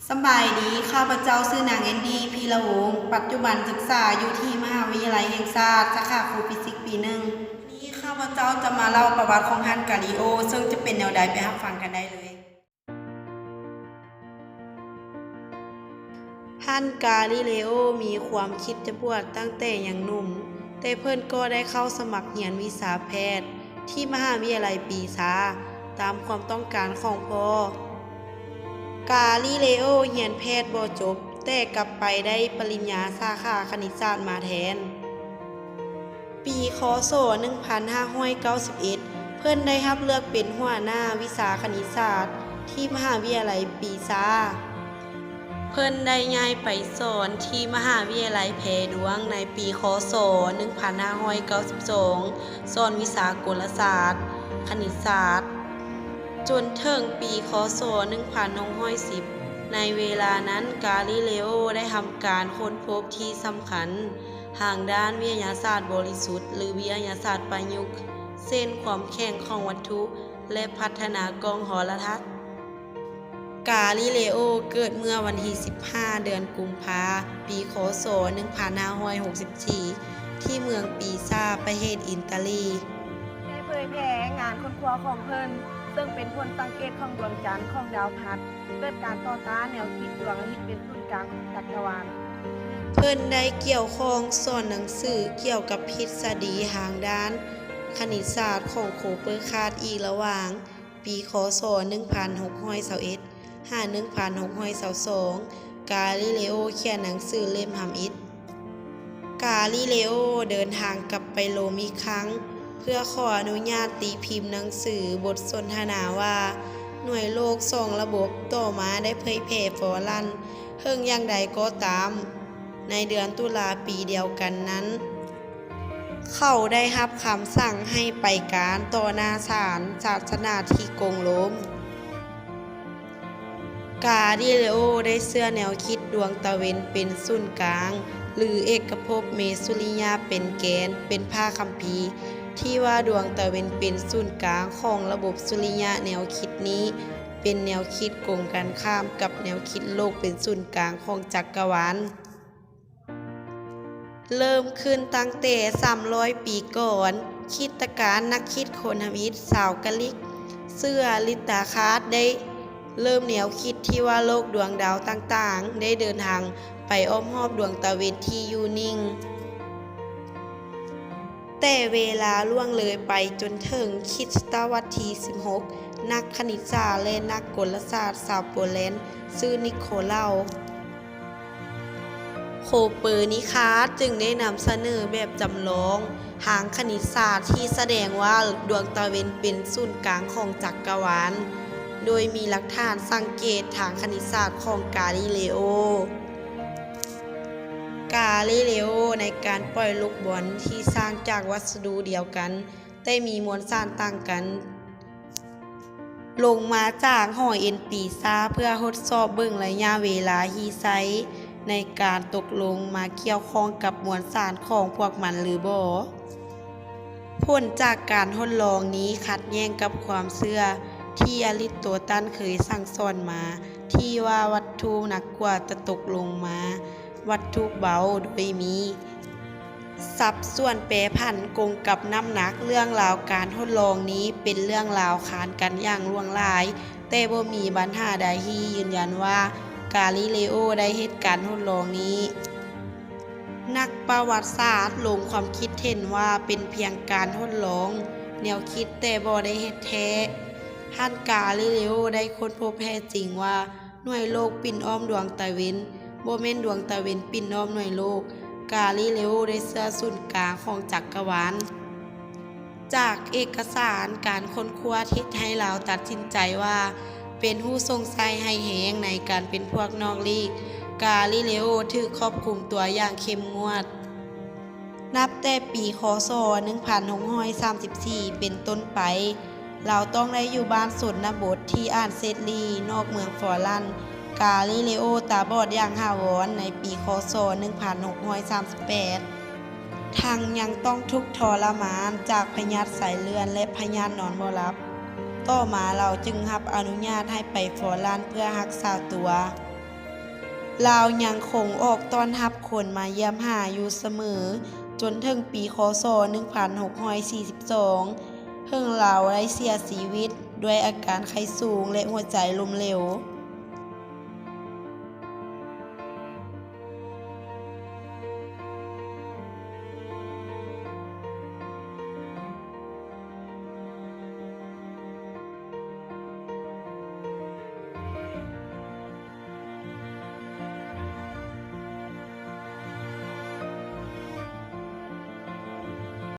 ສະບາຍດີ, ຂ້າພະເຈົ້າຊື່ນາງ ແອນດີ້ ພີລະວົງ, ປັດຈຸບັນສຶກສາຢູ່ທີ່ມະຫາວິທະຍາໄລແຫ່ງຊາດ ສາຂາຄູຟິຊິກປີໜຶ່ງ. ນີ້ຂ້າພະເຈົ້າຈະມາເລົ່າປະຫວັດຂອງທ່ານກາລີໂອ ເຊິ່ງຈະເປັນແນວໃດ ໄປຮັບຟັງກັນໄດ້ເລີຍ. ທ່ານກາລີເລໂອມີຄວາມຄິດຈະບວດຕັ້ງແຕ່ຍັງໜຸ່ມ, ແຕ່ເພິ່ນກໍໄດ້ເຂົ້າສະໝັກຮຽນວິຊາແພດທີ່ມະຫາວິທະຍາໄລປີຊາ ຕາມຄວາມຕ້ອງການຂອງພໍ່. ກາລີເລໂອຮຽນແພດບໍ່ຈົບ, ແຕ່ກັບໄປໄດ້ປະລິນຍາສາຂາຄະນິດສາດມາແທນ. ປີ ຄ.ສ. ໜຶ່ງພັນຫ້າຮ້ອຍເກົ້າສິບເອັດ ເພິ່ນໄດ້ຮັບເລືອກເປັນຫົວໜ້າວິຊາຄະນິດສາດທີ່ມະຫາວິທະຍາໄລປີຊາ. ເພິ່ນໄດ້ຍ້າຍໄປສອນທີ່ມະຫາວິທະຍາໄລແພດວງໃນປີ ຄ.ສ. ໜຶ່ງພັນຫ້າຮ້ອຍເກົ້າສິບສອງ ສອນວິຊາກົນລະສາດ, ຄະນິດສາດ ຈົນເຖິງປີ ຄ.ສ. ໜຶ່ງພັນຫົກຮ້ອຍສິບ. ໃນເວລານັ້ນ ກາລີເລໂອໄດ້ທຳການຄົ້ນພົບທີ່ສຳຄັນທາງດ້ານວິທະຍາສາດບໍລິສຸດ ຫຼື ວິທະຍາສາດປະຍຸກ, ເຊັ່ນ ຄວາມແຂງຂອງວັດຖຸ ແລະ ພັດທະນາກ້ອງໂທລະທັດ. ກາລີເລໂອເກີດເມື່ອວັນທີສິບຫ້າ ເດືອນກຸມພາ ປີ ຄ.ສ. ໜຶ່ງພັນຫ້າຮ້ອຍຫົກສິບສີ່ ທີ່ເມືອງປີຊາ ປະເທດອີຕາລີ. ໄດ້ເຜີຍແຜ່ງານຄົ້ນຄວ້າຂອງເພິ່ນ, ເຊິ່ງເປັນຜົນສັງເກດຂອງດວງຈັນຂອງດາວພັດ, ເກີດການຕໍ່ຕ້ານແນວຄິດດວງອາທິດເປັນສູນກາງຂອງຈັກກະວານ. ເພິ່ນໄດ້ກ່ຽວຂ້ອງສອນໜັງສືກ່ຽວກັບທິດສະດີທາງດ້ານຄະນິດສາດຂອງໂຄເປີຄາດອີກລະຫວ່າງ ປີ ຄ.ສ. ໜຶ່ງພັນຫົກຮ້ອຍຊາວເອັດ ຫາ ໜຶ່ງພັນຫົກຮ້ອຍຊາວສອງ ກາລີເລໂອຂຽນໜັງສືເຫຼັ້ມທຳອິດ. ກາລີເລໂອເດີນທາງກັບໄປໂລມອີກຄັ້ງ ເພື່ອຂໍອະນຸຍາດຕີພິມໜັງສືບົດສົນທະນາວ່າ ໜ່ວຍໂລກສອງລະບົບ, ຕໍ່ມາໄດ້ເຜີຍແຜ່ຟອລັນ. ເຖິງຢ່າງໃດກໍຕາມ, ໃນເດືອນຕຸລາປີດຽວກັນນັ້ນ, ເຂົາໄດ້ຮັບຄຳສັ່ງໃຫ້ໄປການຕໍ່ໜ້າສານສາສະໜາທີ່ກຸງໂລມ. ກາລີເລໂອໄດ້ເຊື່ອແນວຄິດດວງຕາເວັນເປັນສູນກາງ ຫຼື ເອກະພົບເມສຸລິຍະເປັນແກນ ເປັນພະຄຳພີທີ່ວ່າດວງຕາເວັນເປັນສູນກາງຂອງລະບົບສຸລິຍະ. ແນວຄິດນີ້ເປັນແນວຄິດກົງກັນຂ້າມກັບແນວຄິດໂລກເປັນສູນກາງຂອງຈັກກະວານ. ເລີ່ມຂຶ້ນຕັ້ງແຕ່ສາມຮ້ອຍປີກ່ອນ, ຄຣິສຕະການ, ນັກຄິດຄົ້ນທຳອິດຊາວກາລິກ ເຊື້ອລິດຕາຄາດ ໄດ້ເລີ່ມແນວຄິດທີ່ວ່າໂລກດວງດາວຕ່າງໆ ໄດ້ເດີນທາງໄປອ້ອມຮອບດວງຕາເວັນທີ່ຢູ່ນິ່ງ. ແຕ່ເວລາລ່ວງເລີຍໄປຈົນເຖິງຄຣິສຕະວັດທີສິບຫົກ, ນັກຄະນິດສາດ ແລະ ນັກກົນລະສາດຊາວໂປແລນ ຊື່ ນິໂຄລາວ ໂຄເປີນິຄາ ຈຶ່ງໄດ້ນຳສະເໜີແບບຈຳລອງທາງຄະນິດສາດທີ່ສະແດງວ່າດວງຕາເວັນເປັນສູນກາງຂອງຈັກກະວານ, ໂດຍມີຫຼັກຖານສັງເກດທາງຄະນິດສາດຂອງກາລີເລໂອ. ກາລີເລໂອໃນການປ່ອຍລູກບອນທີ່ສ້າງຈາກວັດສະດຸດຽວກັນ ແຕ່ມີມວນສານຕ່າງກັນ ລົງມາຈາກຫໍເອັນປີຊາ ເພື່ອທົດສອບເບິ່ງໄລຍະເວລາທີ່ໃຊ້ໃນການຕົກລົງມາກ່ຽວຂ້ອງກັບມວນສານຂອງພວກມັນຫຼືບໍ່. ຜົນຈາກການທົດລອງນີ້ຂັດແຍ້ງກັບຄວາມເຊື່ອທີ່ອາລິສໂຕຕັນເຄີຍສັ່ງສອນມາ ທີ່ວ່າວັດຖຸໜັກກວ່າຈະຕົກລົງມາວັດຖຸເບົາ, ໂດຍມີ ສັດສ່ວນແປຜັນກົງກັບນ້ຳໜັກ. ເລື່ອງລາວການທົດລອງນີ້ເປັນເລື່ອງລາວຄານກັນຢ່າງຫຼວງຫຼາຍ, ແຕ່ບໍ່ມີບັນຫາໃດທີ່ຢືນຢັນວ່າກາລີເລໂອໄດ້ເຮັດການທົດລອງນີ້. ນັກປະຫວັດສາດລົງຄວາມຄິດເຫັນວ່າເປັນພຽງການທົດລອງແນວຄິດ, ແຕ່ບໍ່ໄດ້ເຮັດແທ້. ທ່ານກາລີເລໂອໄດ້ຄົ້ນພົບແທ້ຈິງວ່າ ໜ່ວຍໂລກປິ່ນອ້ອມດວງຕາເວັນ, ບໍ່ແມ່ນດວງຕາເວັນປິ່ນອ້ອມໜ່ວຍໂລກ. ກາລີເລໂອໄດ້ເຊື່ອສູນກາງຂອງຈັກກະວານ. ຈາກເອກະສານການຄົ້ນຄວ້າເຮັດໃຫ້ລາວຕັດສິນໃຈວ່າເປັນຜູ້ຊົງໃຊ້ຮ້າຍແຮງໃນການເປັນພວກນອກລີກ. ກາລີເລໂອຖືກຄວບຄຸມຕົວຢ່າງເຂັ້ມງວດ. ນັບແຕ່ປີ ຄ.ສ. ໜຶ່ງພັນຫົກຮ້ອຍສາມສິບສີ່ ເປັນຕົ້ນໄປ, ລາວຕ້ອງໄດ້ຢູ່ບ້ານຊົນນະບົດທີ່ອານເສດລີ ນອກເມືອງຟອລັນ. ກາລີເລໂອຕາບອດຢ່າງຖາວອນໃນປີ ຄ.ສ. ໜຶ່ງພັນຫົກຮ້ອຍສາມສິບແປດ ທັງຍັງຕ້ອງທຸກທໍລະມານຈາກພະຍາດໄສ້ເລື່ອນ ແລະ ພະຍາດນອນບໍ່ຫຼັບ. ຕໍ່ມາລາວຈຶ່ງຮັບອະນຸຍາດໃຫ້ໄປຟອລັນເພື່ອຮັກສາຕົວ. ລາວຍັງຄົງອອກຕ້ອນຮັບຄົນມາຢ້ຽມຫາຢູ່ສະເໝີ ຈົນເຖິງປີ ຄ.ສ. ໜຶ່ງພັນຫົກຮ້ອຍສີ່ສິບສອງ ເຖິງລາວໄດ້ເສຍຊີວິດດ້ວຍອາການໄຂ້ສູງ ແລະ ຫົວໃຈລົ້ມເຫຼວ.